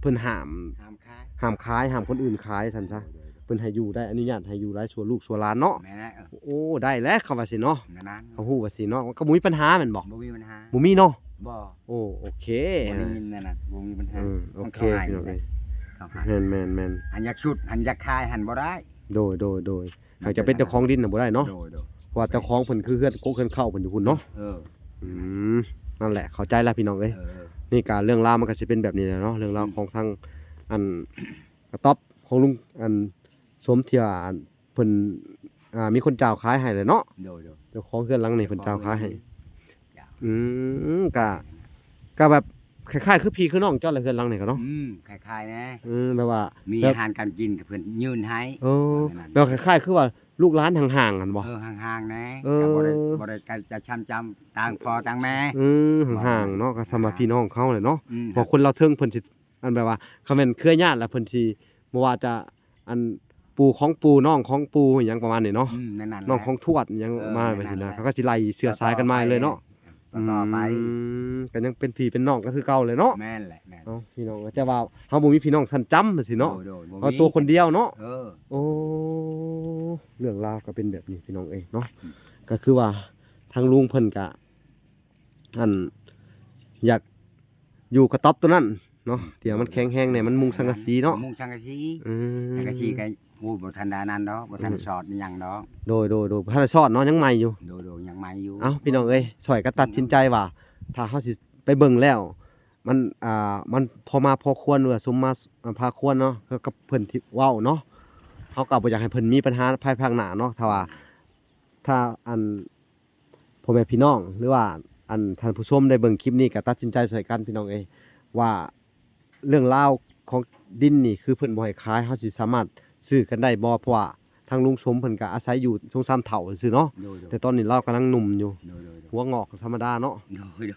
ເພິ່ນຫ້າມ ຫ້າມຂາຍ ຫ້າມຂາຍ ຫ້າມຄົນອື່ນຂາຍຊັ້ນຊະ. ໂດຍ ພິ່ນໃຫ້ຢູ່ໄດ້ ອະນຸຍາດໃຫ້ຢູ່ໄດ້ຊົ່ວລູກຊົ່ວຫຼານເນາະ. ແມ່ນແຫຼະ ເອີ ໂອ້ ໄດ້ແຫຼະ ຄຳວ່າຊີ້ເນາະ. ແມ່ນນັ້ນ ເຂົາຮູ້ວ່າຊີ້ເນາະ ກໍບໍ່ມີບັນຫາແມ່ນບໍ່? ບໍ່ມີບັນຫາ ບໍ່ມີເນາະ. ບໍ່ ໂອ້ ໂອເຄ ບໍ່ໄດ້ຍິນນັ້ນນະ ບໍ່ມີບັນຫາ. ອືມ ໂອເຄ ພີ່ນ້ອງເອີຍ ແມ່ນໆໆ ຫັ້ນຢາກຊຸດ ຫັ້ນຢາກຂາຍ ຫັ້ນບໍ່ໄດ້. ໂດຍໆໆ ຫາກຈະເປັນເຈົ້າຂອງດິນນະບໍ່ໄດ້ເນາະ. ໂດຍໆ ເພາະວ່າເຈົ້າຂອງເພິ່ນຄືເຮືອນກົກເຮືອນເຄົ້າເພິ່ນຢູ່ພຸ້ນເນາະ. ເອີ ອືມ ນັ້ນແຫຼະ ເຂົ້າໃຈແລ້ວພີ່ນ້ອງເອີຍ. ເອີ ນີ້ກະເລື່ອງລາວມັນກະຊິເປັນແບບນີ້ແຫຼະເນາະ ເລື່ອງລາວ ອືມ ຂອງທາງ ອັນ ກະຕ໊ອບຂອງລຸງ ອັນ ສົມ ທີ່ວ່າ ອັນ ເພິ່ນ ອ່າ ມີຄົນຈ່າວຂາຍໃຫ້ແຫຼະເນາະ. ໂດຍໆ ເຈົ້າຂອງເຮືອນຫຼັງນີ້ເພິ່ນຈ່າວຂາຍໃຫ້. ອືມ ກະ ກະແບບຄ້າຍໆຄືພີ່ຄືນ້ອງເຈົ້າແຫຼະ ເຮືອນຫຼັງນີ້ກະເນາະ. ອືມ ຄ້າຍໆແດ່ ອືມ ແບບວ່າ ມີ ແບບ ອາຫານການກິນເພິ່ນຍື່ນໃຫ້. ໂອ້ ແບບຄ້າຍໆຄືວ່າລູກຫຼານຫ່າງໆຫັ້ນບໍ່? ເອີ ຫ່າງໆແດ່ ເອີ ແຕ່ບໍ່ໄດ້ ບໍ່ໄດ້ກະຈະຊ້ຳຈຳຕ່າງພໍ່ຕ່າງແມ່. ອືມ ຫ່າງໆເນາະ ກະສ່ຳວ່າພີ່ນ້ອງເຮົາແຫຼະເນາະ. ອືມ ເພາະຄົນລາວເທິງເພິ່ນຊິ ອັນແບບວ່າ ຄັນແມ່ນເຄືອຍາດລະເພິ່ນຊິ ບໍ່ວ່າຈະ ອັນ ປູ່ຂອງປູ່ ນ້ອງຂອງປູ່ ຫຍັງປະມານນີ້ເນາະ. ອືມ ນັ້ນໆແຫຼະ ນ້ອງຂອງທວດຫຍັງ ເອີ ມາແບບຊີ້ນະ ນັ້ນໆແຫຼະ ເຂົາກໍຊິໄລ່ເຊື້ອສາຍກັນມາເລີຍເນາະ. ຕໍ່ໄປ ອືມ ກໍຍັງເປັນພີ່ເປັນນ້ອງກັນຄືເກົ່າເລີຍເນາະ. ແມ່ນແຫຼະ ແມ່ນ. ເອົາ ພີ່ນ້ອງ ແຕ່ວ່າເຮົາບໍ່ມີພີ່ນ້ອງຊັ້ນຈຳຊີ້ເນາະ. ໂດຍໆ ບໍ່ມີ ເຮົາຕົວຄົນດຽວເນາະ. ເອີ ໂອ້ ເລື່ອງລາວກໍເປັນແບບນີ້ພີ່ນ້ອງເອີຍເນາະ. ອືມ ກໍຄືວ່າທາງລຸງເພິ່ນກະ ອັນ ຢາກຢູ່ກະຕ໊ອບໂຕນັ້ນເນາະ ອືມ ທີ່ວ່າມັນແຂງແຮງແດ່ ມັນມຸງສັງກະສີເນາະ. ມຸງສັງກະສີ ອືມ ສັງກະສີກໍ ໂອ້ ບໍ່ທັນໄດ້ອັນນັ້ນດອກ ບໍ່ທັນ ອືມ ຊອດຫຍັງດອກ. ໂດຍໆໆ ບໍ່ທັນໄດ້ຊອດເນາະ ຍັງໃໝ່ຢູ່. ໂດຍໆ ຍັງໃໝ່ຢູ່. ເອົ້າ ພີ່ນ້ອງເອີຍ ຊ່ອຍກັນຕັດສິນໃຈວ່າ ຖ້າເຮົາຊິໄປເບິ່ງແລ້ວ ມັນ ອ່າ ມັນພໍມາພໍຄວນ ຫຼືວ່າສົມມາ ອ່າ ພາຄວນເນາະ ກັບເພິ່ນທີ່ເວົ້າເນາະ ເຮົາກໍບໍ່ຢາກໃຫ້ເພິ່ນມີບັນຫາພາຍພາກໜ້າເນາະ. ຖ້າວ່າ ຖ້າ ອັນ ພໍ່ແມ່ພີ່ນ້ອງ ຫຼືວ່າ ອັນ ທ່ານຜູ້ຊົມໄດ້ເບິ່ງຄລິບນີ້ ກໍຕັດສິນໃຈຊ່ອຍກັນ ພີ່ນ້ອງເອີຍ ວ່າເລື່ອງລາວຂອງດິນນີ້ ຄືເພິ່ນບໍ່ໃຫ້ຂາຍ ເຮົາຊິສາມາດຊື້ກັນໄດ້ບໍ່? ເພາະວ່າທາງລຸງສົມເພິ່ນກໍອາໄສຢູ່ສອງສາມເຖົ້າຊື່ເນາະ. ໂດຍໆ ແຕ່ຕອນນີ້ລາວກຳລັງໜຸ່ມຢູ່. ໂດຍໆ ຫົວງອກທຳມະດາເນາະ. ໂດຍ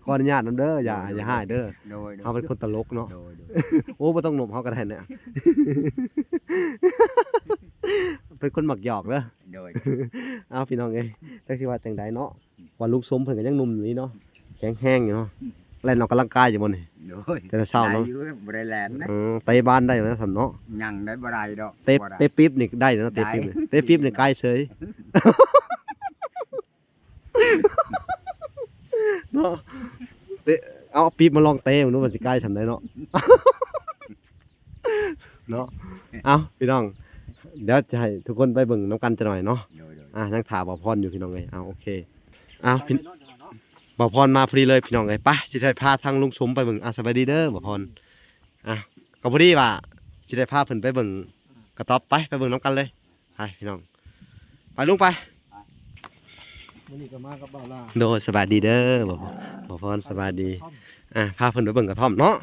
ໆ ຂໍອະນຸຍາດນຳເດີ ຢ່າ ໂດຍໆ ຢ່າຮ້າຍເດີ. ໂດຍໆ ເຮົາເປັນຄົນຕະຫຼົກເນາະ. ໂດຍໆ ໂອ້ ບໍ່ຕ້ອງໜຸ່ມ ເຮົາກໍໄດ້ນະ ເປັນຄົນມັກຫຍອກເດີ. ໂດຍ ເອົາ ພີ່ນ້ອງເອີຍ ຈັກຊິວ່າຈັ່ງໃດເນາະ ອືມ ວ່າລຸງສົມເພິ່ນກໍຍັງໜຸ່ມຢູ່ນີ້ເນາະ ອືມ ແຂງແຮງຢູ່ເນາະ. ອືມ ແລ່ນອອກກຳລັງກາຍຢູ່ບໍ່ນີ້? ໂດຍ ແຕ່ເຊົ້າເນາະ ໄດ້ຢູ່ ບໍ່ໄດ້ແລ່ນນະ. ເອີ ເຕະບານໄດ້ຢູ່ນະ ສ່ຳເນາະ. ຍັງໄດ້ ບໍ່ໄດ້ດອກ ເຕະ ບໍ່ໄດ້ ເຕະປີບນີ້ໄດ້ເນາະ. ເຕະປີບນີ້ ເຕະປີບນີ້ກາຍເສີຍ. ເນາະ ເຕະ ເອົາປີບມາລອງເຕະເບິ່ງດູ ມັນຊິກາຍສ່ຳໃດເນາະ ເນາະ. ເອົາ ພີ່ນ້ອງ ດຽວຈະໃຫ້ທຸກຄົນໄປເບິ່ງນຳກັນຈັກໜ່ອຍເນາະ. ໂດຍໆ ອ່າ ຍັງຖ້າບ່າວພອນຢູ່ ພີ່ນ້ອງເອີຍ. ເອົາ ໂອເຄ ເອົາ ພີ່ ບ່າວພອນມາພໍດີເລີຍ ພີ່ນ້ອງເອີຍ. ໄປ ຊິໄດ້ພາທາງລຸງສົມໄປເບິ່ງ. ອ່າ ສະບາຍດີເດີບ່າວພອນ. ອ່າ ກໍພໍດີວ່າຊິໄດ້ພາເພິ່ນໄປເບິ່ງກະຕ໊ອບ. ໄປ ໄປເບິ່ງນຳກັນເລີຍ. ໄປພີ່ນ້ອງ ໄປລຸງໄປ. ມື້ນີ້ກໍມາກັບບ່າວລາ. ໂດຍ ສະບາຍດີເດີ ບ່າວ ບ່າວພອນ ສະບາຍດີ. ອ່າ ພາເພິ່ນໄປເບິ່ງກະທ້ອມເນາະ.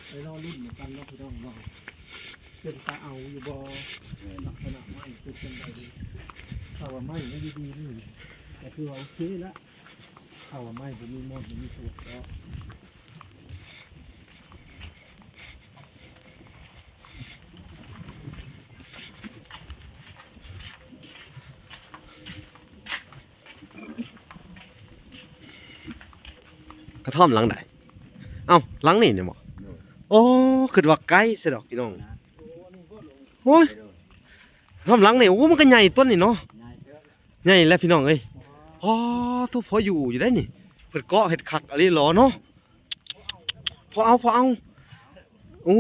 ໄປລໍລຸ້ນນຳກັນເນາະ ພີ່ນ້ອງ ວ່າເພິ່ນຈະເອົາຢູ່ບໍ່ ລັກສະນະໄມ້ເປັນຈັ່ງໃດ. ຖ້າວ່າໄມ້ຍັງດີໆນີ້ ກໍຖືວ່າໂອເຄລະ. ຖ້າວ່າໄມ້ບໍ່ມີມອດ ບໍ່ມີຕົວະເນາະ. ກະທ້ອມຫຼັງໃດ? ເອົ້າ ຫຼັງນີ້ແມ່ນບໍ່? ໂດຍ ໂອ້ ຄິດວ່າໄກຊະດອກ ພີ່ນ້ອງ. ໂອ້ຍ ກະທ້ອມຫຼັງນີ້ ໂອ້ ມັນກໍໃຫຍ່ຕົວນີ້ເນາະ. ໃຫຍ່ແລ້ວພີ່ນ້ອງເອີຍ. ອໍ ໂທ້ ພໍຢູ່ຢູ່ໄດ໋ນີ້. ເພິ່ນເກາະເຮັດຄັກອີ່ຫຼີຫຼໍເນາະ. ພໍເອົາ ພໍເອົາ. ໂອ້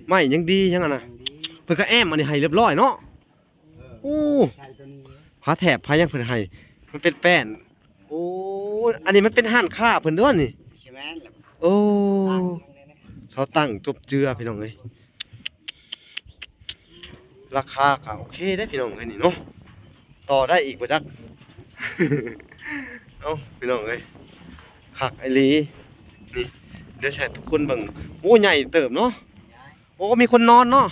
ໄມ້ຍັງດີ ຍັງອັນນະ ເພິ່ນກໍແອ້ມອັນນີ້ໃຫ້ຮຽບຮ້ອຍເນາະ. ໂອ້ ຜ້າແຖບຜ້າຫຍັງເພິ່ນໃຫ້ ມັນເປັນແປ້ນ. ໂອ້ ອັນນີ້ມັນເປັນຮ້ານຄ້າເພິ່ນເດີນີ້. ໂອ້ ເຂົາຕັ້ງຈົບເຈືອ ພີ່ນ້ອງເອີຍ. ລາຄາກໍໂອເຄເດ້ພີ່ນ້ອງເອີຍນີ້ເນາະ. ຕໍ່ໄດ້ອີກບໍ່ຈັກ. ເອົ້າ ພີ່ນ້ອງເອີຍ ຄັກອີ່ຫຼີ. ນີ້ ດຽວໃຫ້ທຸກຄົນເບິ່ງ. ໂອ້ ໃຫຍ່ເຕີບເນາະ. ໂອ້ ມີຄົນນອນເນາະ.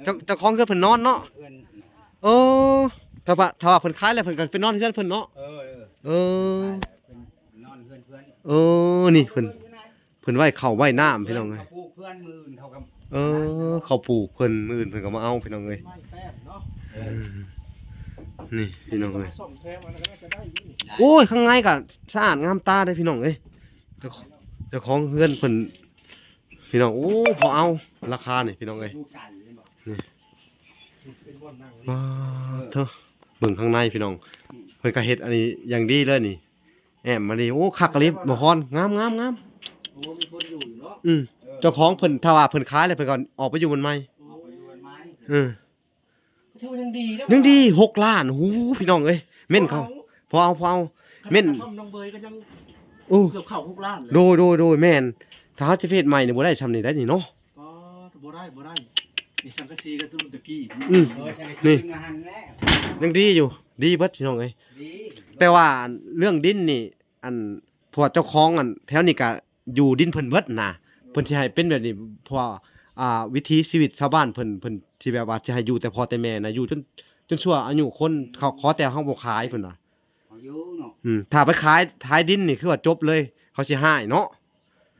ເຈົ້າ ເຈົ້າຂອງເຮືອນເພິ່ນນອນເນາະ. ເອີ ຖ້າວ່າ ຖ້າວ່າເພິ່ນຂາຍແລ້ວ ເພິ່ນກໍໄປນອນເຮືອນເພິ່ນເນາະ. ເອີ ເອີ ເອີ ເພິ່ນນອນເຮືອນເພິ່ນ. ເອີ ນີ້ເພິ່ນ ເພິ່ນໄວ້ເຂົ້າໄວ້ນ້ຳ ພີ່ນ້ອງເອີຍ. ເຂົາປູກເພື່ອນ ມື້ອື່ນເຂົາກໍ ເອີ ເຂົາປູກເພິ່ນ ມື້ອື່ນເພິ່ນກໍມາເອົາ ພີ່ນ້ອງເອີຍ. ໄມ້ແປ້ນເນາະ. ເອີ ເອີ ນີ້ພີ່ນ້ອງເອີຍ ໂອ້ຍ ຂ້າງໃນກໍສະອາດງາມຕາເດ້ພີ່ນ້ອງເອີຍ ເຈົ້າ ເຈົ້າຂອງເຮືອນເພິ່ນ ພີ່ນ້ອງ ໂອ້ ພໍເອົາ ລາຄານີ້ພີ່ນ້ອງເອີຍ ນີ້ ປາດໂທ້ ເບິ່ງຂ້າງໃນພີ່ນ້ອງ ເພິ່ນກໍເຮັດອັນນີ້ຢ່າງດີເລີຍນີ້ ແອ້ມມານີ້ ໂອ້ ຄັກອີ່ຫຼີ ບໍ່ພອນ ງາມໆໆ ໂອ້ ມີຄົນຢູ່ຢູ່ເນາະ ອືມ ເອີ ເຈົ້າຂອງເພິ່ນ ຖ້າວ່າເພິ່ນຂາຍແລ້ວ ເພິ່ນກໍອອກໄປຢູ່ບ່ອນໃໝ່ ອອກໄປຢູ່ບ້ານໃໝ່ ເອີ ຖືວ່າຍັງດີເດ້ ຍັງດີ ຫົກລ້ານ ໂອ້ໂຫ ພີ່ນ້ອງເອີຍ ເມັ້ນເຂົາ ພໍເອົາ ພໍເອົາ ເມັ້ນ ກະທ່ອມນ້ອງເບີຍກໍຍັງ ໂອ້ ເກືອບເຂົ້າຫົກລ້ານແລ້ວ ໂດຍ ໂດຍ ໂດຍ ແມ່ນ ຖ້າເຮົາຈະເຮັດໃໝ່ນີ້ບໍ່ໄດ້ຊ່ຳນີ້ໄດ໋ນີ້ເນາະ ອໍ ບໍ່ໄດ້ ບໍ່ໄດ້ ນີ້ສັງກະສີກໍຕົວຕະກີ້ ອືມ ເອີ ສັງກະສີ ນີ້ ມາຫັ້ນແລ້ວ ຍັງດີຢູ່ ດີເບິດ ພີ່ນ້ອງເອີຍ ດີ ແຕ່ວ່າເລື່ອງດິນນີ້ ອັນ ເພາະວ່າເຈົ້າຂອງ ອັນ ແຖວນີ້ກະຢູ່ດິນເພິ່ນເບິດນະ ເພິ່ນຊິໃຫ້ເປັນແບບນີ້ ເພາະວ່າ ອ່າ ວິຖີຊີວິດຊາວບ້ານເພິ່ນ ເພິ່ນຊິແບບວ່າຊິໃຫ້ຢູ່ແຕ່ພໍ່ແຕ່ແມ່ນະ ຢູ່ຈົນ ຈົນຊົ່ວອາຍຸຄົນ ເຂົາ ຂໍແຕ່ເຮົາບໍ່ຂາຍເພິ່ນວ່າ ເອົາຢູ່ເນາະ ອືມ ຖ້າໄປຂາຍ ຂາຍດິນນີ້ຄືວ່າຈົບເລີຍ ເຂົາຊິຮ້າຍເນາະ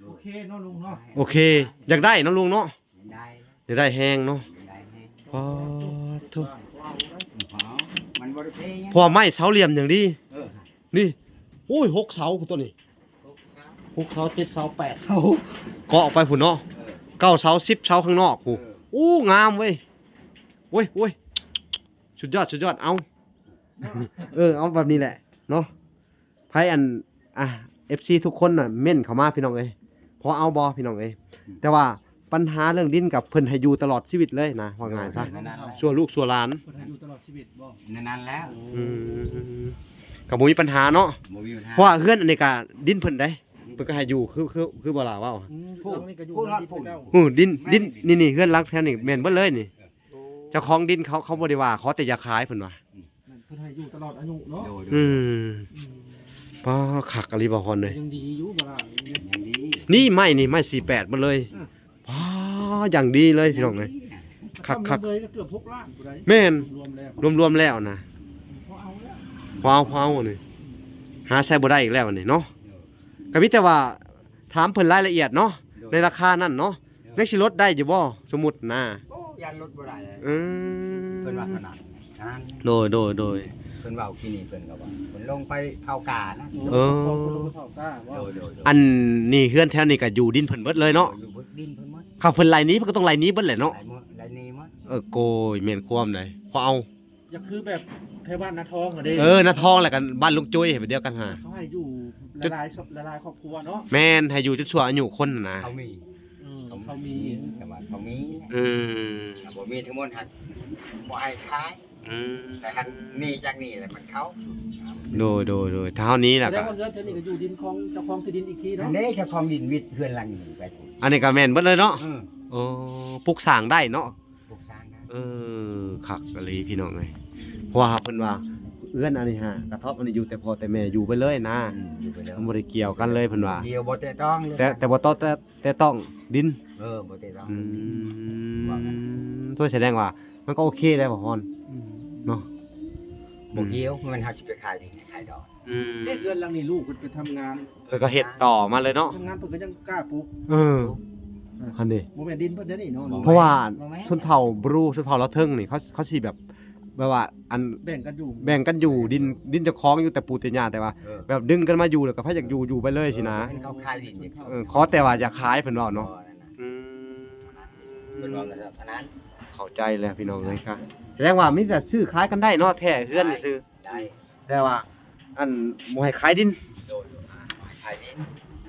ໂອເຄເນາະລຸງເນາະ ໂອເຄ ຢາກໄດ້ເນາະລຸງເນາະ ຢາກໄດ້ ຢາກໄດ້ແຮງເນາະ ຢາກໄດ້ແຮງ ປາດໂທ້ ມັນບໍ່ໄດ້ເພຫຍັງ ເພາະວ່າໄມ້ເສົາຫຼ່ຽມຢ່າງດີ ເອີ ນີ້ ໂອ້ຍ ຫົກເສົາພຸ້ນຕົວນີ້ ຫົກເສົາ ຫົກເສົາ ເຈັດເສົາ ແປດເສົາ ເກາະອອກໄປພຸ້ນເນາະ ເອີ ເກົ້າເສົາ ສິບເສົາຂ້າງນອກພຸ້ນ ເອີ ໂອ້ ງາມເວີຍ ໂອ້ຍ ໂອ້ຍ ສຸດຍອດ ສຸດຍອດ ເອົາ ເອີ ເອົາແບບນີ້ແຫຼະເນາະ ໃຜອັນ ອ່າ ເອັຟຊີ ທຸກຄົນນະ ເມັ້ນເຂົ້າມາພີ່ນ້ອງເອີຍ ພໍເອົາບໍ່ພີ່ນ້ອງເອີຍ ອືມ ແຕ່ວ່າ ບັນຫາເລື່ອງດິນກັບເພິ່ນໃຫ້ຢູ່ຕະຫຼອດຊີວິດເລີຍນະ ວ່າງ່າຍຊະ ໂດຍ ຊົ່ວລູກຊົ່ວຫຼານ ເພິ່ນໃຫ້ຢູ່ຕະຫຼອດຊີວິດບໍ່ ແນວນັ້ນແຫຼະ ອືມ ກໍບໍ່ມີບັນຫາເນາະ ບໍ່ມີບັນຫາ ເພາະວ່າເຮືອນອັນນີ້ກໍດິນເພິ່ນເດ້ ເພິ່ນກໍໃຫ້ຢູ່ ຄື ຄື ຄືບໍ່ຫຼ້າເວົ້າ ອືມ ຜູ້ ຫຼັງນີ້ກໍຢູ່ ຜູ້ ນຳດິນ ຜູ້ ຂະເຈົ້າ ອືມ ດິນ ແມ່ນ ດິນ ນີ້ ນີ້ ນີ້ ເຮືອນຫຼັງແຖວນີ້ແມ່ນເບິດເລີຍນີ້ ໂອ້ ເຈົ້າຂອງດິນເຂົາ ເຂົາບໍ່ໄດ້ວ່າ ຂໍແຕ່ຢ່າຂາຍເພິ່ນວ່າ ອືມ ເພິ່ນໃຫ້ຢູ່ຕະຫຼອດອາຍຸເນາະ ໂດຍ ໂດຍ ອືມ ອືມ ປາ ຄັກອີ່ຫຼີບໍ່ພອນເອີຍ ຍັງດີຢູ່ບໍ່ລະ ຍັງດີ ນີ້ໄມ້ນີ້ໄມ້ສີ່ແປດໝົດເລີຍ ອືມ ປາ ຢ່າງດີເລີຍພີ່ນ້ອງເອີຍ ຄັກໆ ເບິດກໍເກືອບຫົກລ້ານພຸ້ນໃດ ແມ່ນ ລວມໆແລ້ວ ລວມໆແລ້ວນະ ພໍເອົາແລ້ວ ພໍເອົາ ພໍເອົານີ້ ອືມ ຫາໃຊ້ບໍ່ໄດ້ອີກແລ້ວນີ້ເນາະ ກໍມີແຕ່ວ່າຖາມເພິ່ນລາຍລະອຽດເນາະ ໂດຍ ໃນລາຄານັ້ນເນາະ ໂດຍ ຍັງຊິລົດໄດ້ຢູ່ບໍ່ ສົມມຸດນະ ໂອ້ ຢ້ານລົດບໍ່ໄດ້ ອືມ ເພິ່ນວ່າຂະໜາດນັ້ນ ໂດຍ ໂດຍ ໂດຍ ເພິ່ນເວົ້າກີ້ນີ້ ເພິ່ນກໍວ່າເພິ່ນລົງໄປເຜົາການະ ເອີ ເຜົາກາບໍ່ ໂດຍ ໂດຍ ໂດຍ ອັນນີ້ເຮືອນແຖວນີ້ກໍຢູ່ດິນເພິ່ນເບິດເລີຍເນາະ ຢູ່ເບິດດິນເພິ່ນໝົດ ຄັນເພິ່ນໄລ່ໜີ ເພິ່ນກໍຕ້ອງໄລ່ໜີເບິດແຫຼະເນາະ ໄລ່ໝົດ ໄລ່ໜີໝົດ ເອີ ໂກຍ ແມ່ນຄວາມໃດ ພໍເອົາ ຢາກຄືແບບແຖວບ້ານນາທອງຫັ້ນເດ້ ເອີ ນາທອງ ແລ້ວກັນບ້ານລຸງຈຸ້ຍ ແບບດຽວກັນຫາ ເຂົາໃຫ້ຢູ່ຫຼາຍໆ ຫຼາຍໆຄອບຄົວເນາະ ແມ່ນ ໃຫ້ຢູ່ຈົນຊົ່ວອາຍຸຄົນຫັ້ນນະ ເຂົາມີ ເອີ ເຂົາມີ ເຂົາມີ ແຕ່ວ່າເຂົາມີ ອືມ ຖ້າບໍ່ມີທັງໝົດຫັ້ນ ບໍ່ໃຫ້ຂາຍ ອືມ ແຕ່ຄັນໜີຈາກນີ້ແລ້ວມັນເຂົ້າ ໂດຍ ໂດຍ ໂດຍ ຖ້າເຮົາໜີແລ້ວ ສະແດງວ່າເຮືອນເຈົ້ານີ້ກໍຢູ່ດິນຂອງເຈົ້າຂອງທີ່ດິນອີກທີເນາະ ອັນນີ້ເຈົ້າຂອງດິນວິດເຮືອນຫຼັງນີ້ໄປພຸ້ນ ອັນນີ້ກໍແມ່ນເບິດເລີຍເນາະ ເອີ ໂອ້ ປຸກສ້າງໄດ້ເນາະ ປຸກສ້າງໄດ້ ເອີ ຄັກອີ່ຫຼີພີ່ນ້ອງເອີຍ ເພາະວ່າເພິ່ນວ່າເຮືອນອັນນີ້ຫາກະທອບອັນນີ້ຢູ່ແຕ່ພໍ່ແຕ່ແມ່ຢູ່ໄປເລີຍນະ ອືມ ຢູ່ໄປເລີຍ ມັນບໍ່ໄດ້ກ່ຽວກັນເລີຍເພິ່ນວ່າ ບໍ່ກ່ຽວ ບໍ່ແຕະຕ້ອງເລີຍ ແຕ່ ແຕ່ບໍ່ຕ້ອງແຕະ ແຕະຕ້ອງດິນ ເອີ ບໍ່ແຕະຕ້ອງ ອືມ ວ່າກັນ ໂອ້ຍ ສະແດງວ່າມັນກໍໂອເຄແລ້ວ ບໍ່ພອນ ອືມ ເນາະ ບໍ່ກ່ຽວ ອືມ ແມ່ນເຮົາຊິໄປຂາຍດິນຂາຍດອນ ອືມ ເຮັດເຮືອນຫຼັງນີ້ ລູກເພິ່ນໄປທຳງານ ເພິ່ນກໍເຮັດຕໍ່ມາເລີຍເນາະ ທຳງານເພິ່ນກໍຍັງກ້າປູກ ເອີ ເອີ ຫັ້ນເດ້ ບໍ່ແມ່ນດິນເພິ່ນເດ້ນີ້ເນາະ ບໍ່ແມ່ນ ເພາະວ່າ ບໍ່ແມ່ນ ຊົນເຜົ່າບຣູ ຊົນເຜົ່າລາວເທິງນີ້ ເຂົາ ເຂົາຊິແບບ ແບບວ່າ ອັນ ແບ່ງກັນຢູ່ ແບ່ງກັນຢູ່ ດິນ ດິນເຈົ້າຂອງຢູ່ແຕ່ປູ່ແຕ່ຍ່າ ແຕ່ວ່າ ເອີ ແບບດຶງກັນມາຢູ່ ແລ້ວກໍໃຜຢາກຢູ່ ຢູ່ໄປເລີຍຊີ້ນະ ເອີ ເຂົາຂາຍດິນ ເອີ ຂໍແຕ່ວ່າຢ່າຂາຍ ເພິ່ນເວົ້າເນາະ ອືມ ເພິ່ນວ່າແບບນັ້ນ ເຂົ້າໃຈແລ້ວພີ່ນ້ອງເອີຍ ກໍສະແດງວ່າມີແຕ່ຊື້ຂາຍກັນໄດ້ເນາະ ແທ້ເຮືອນນີ້ຊື່ ໄດ້ ແຕ່ວ່າ ອັນ ບໍ່ໃຫ້ຂາຍດິນ ໂດຍ ບໍ່ໃຫ້ຂາຍດິນ